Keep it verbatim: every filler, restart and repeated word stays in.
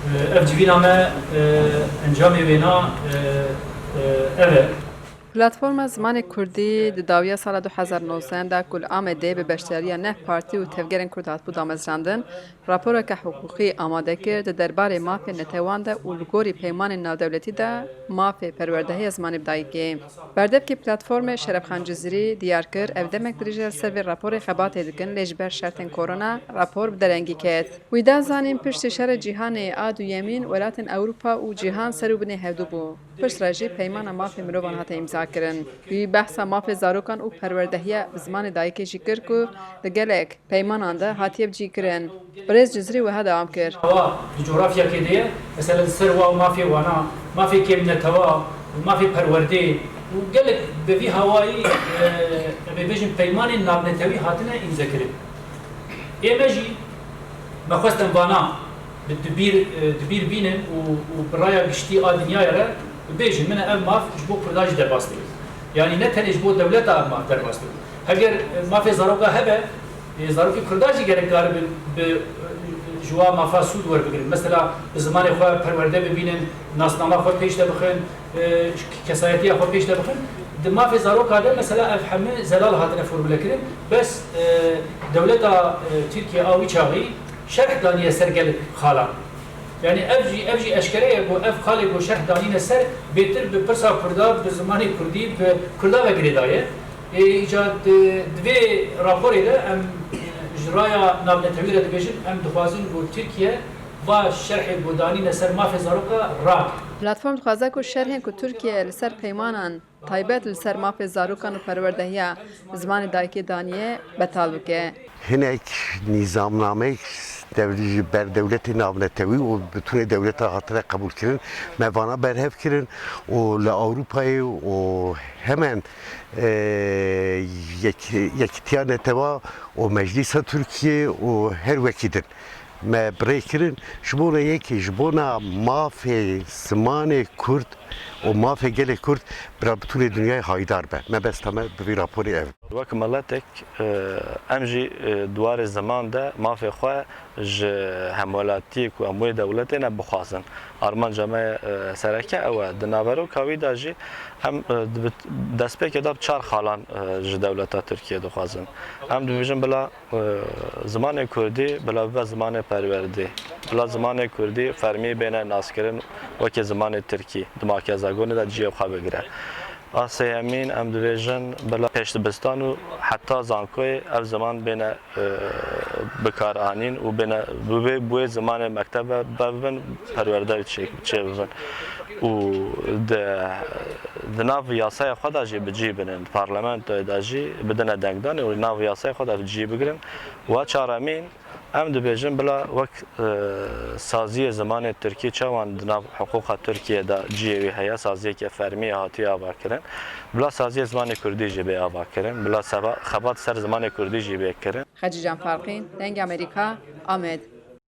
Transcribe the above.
Ev civîna me, e, encamê wêna, e, e, ev e. Platforma Zimanê Kurdî di dawiya sala du hezar nozdeh de ku li Amedê bi beşdariya neh partî û tevgerên Kurd hatibû damezrandin, raporeke hiqûqî amade kir di derbarê mafê netewan de û li gorî peymanên navdewletî de mafê perwerdehiya zimanê bi dayikê. Berdevkê platformê Şerefxan Cizirî diyar kir, ev demek dirêj e li ser vê raporê xebatê dikin, lê ji ber şertên korona rapor bi derengî ket. Wî da zanîn, piştî şerê cîhanê a duyemîn, welatên Ewropa û cîhan ser û binê hevdû bû. Piştre jî peymana mafê mirovan hate îmzakirin. Wî behsa mafê zarokan û perwerdehiya bi zimanê dayikê jî kir ku di gelek peymanan de hatiye bicihkirin. Birêz Cizirî wiha dewam kir. Awa di cografyakê de ye, mesela li ser wa mafê wana, mafê kêmnetewa, mafê perwerdê û gelek bi vî hawayî, e, em ê bêjin peymanên navnetewî hatine îmzekirin. Ê me jî me xwest em vana bi dibîr, e, dibîr bînin û, û bi raya giştî a dinyayê re bibêjin, min e ev maf ji bo Kurdan jî derbas dibe. Yanî ne tenê ji bo dewleta ev maf derbas dibe. Heger, e, mafê zaroka hebe, e, zarokê Kurdan jî gerek karibin bi, e, ji wa mafa sûd werbigirin. Mesela bi zimanê xwe perwerde bibînin, nasnama xwe pêş de bixin, e, kesayetiya xwe pêş de bixin. Di mafê zaroka de mesela ev hemî zelal hatine formule kirin. Bes, e, dewleta, e, Tirkiye a wî çaxî şerh daniye ser gelek xalan. Yanî ev jî, ev jî eşkere ye ku ev xalê ku şerh danîne ser bêtir bi pirsa Kurda, bi zimanê Kurdî, bi Kurda ve girêdaye. Ê, îca di, di vê raporê de em, e, ji raya navnetewî re dibêjin, em dixwazin ku Tirkiye va şerhê ku danîne ser mafê zaroka rake. Platform dixwaze ku şerhên ku Tirkiye li ser peymanan taybet li ser mafê zarokan û perwerdehiya zimanê dayikê daniye betal bike. Hinek nîzamnameyek dev- ji ber dewletê navnetewî û bi tûnê dewleta hatine qebûlkirin, me vana berhev kirin û li Ewropayê û hemen, e, yek- Yekîtiya Netewa û Meclîsa Tirkiyê û her wekî din me bi rê kirin, ji bona yekê, ji bona mafê zimanê Kurd û mafê gelê Kurd bira bi tûnê dinyayê hayîdar be. Mebesta me bi vî raporê ev. Wek miletek, e, em jî, e, di warê ziman de mafê xwe ji hemwelatiyê ku em wê dewletê ne bixwazin. Armanca me, e, sereke ew e. Di naveroka wî de jî em, e, di bit- destpêkê de bi çar xalan, e, ji dewleta Tirkiyê dixwazin. Em dibêjin bila, e, zimanê Kurdî bila bibe zimanê perwerdê. Bila zimanê Kurdî fermî bêne naskirin wekî zimanê Tirkî. Di makezagonê de cihê xwe bigire. A sêyemîn em dibêjin bila pêşdibistan û heta zankoyê ev ziman bêne, e, bikaranîn û bêne, bi wê, bi wê zimanê mektebe bibin, perwerde çê, çêbibin. Û di, di nav yasaya xwe de jî bi cî binin, di parlamentoyê de jî bidine dengdanê û di nav yasaya xwe de bi cî bigirin. Wa çaremîn, em dibêjin bila wek, e, saziyê zimanê tirkî çawan di nav hiqûqa Tirkiyê de cihê wî heye, saziyeke fermî ye hatiye avakirin, bila saziyê zimanê kurdî jî bê avakirin, bila seba- xebat ser zimanê kurdî jî bê kirin. Xecîcan Farqîn, Dengê Amerîka, Amed.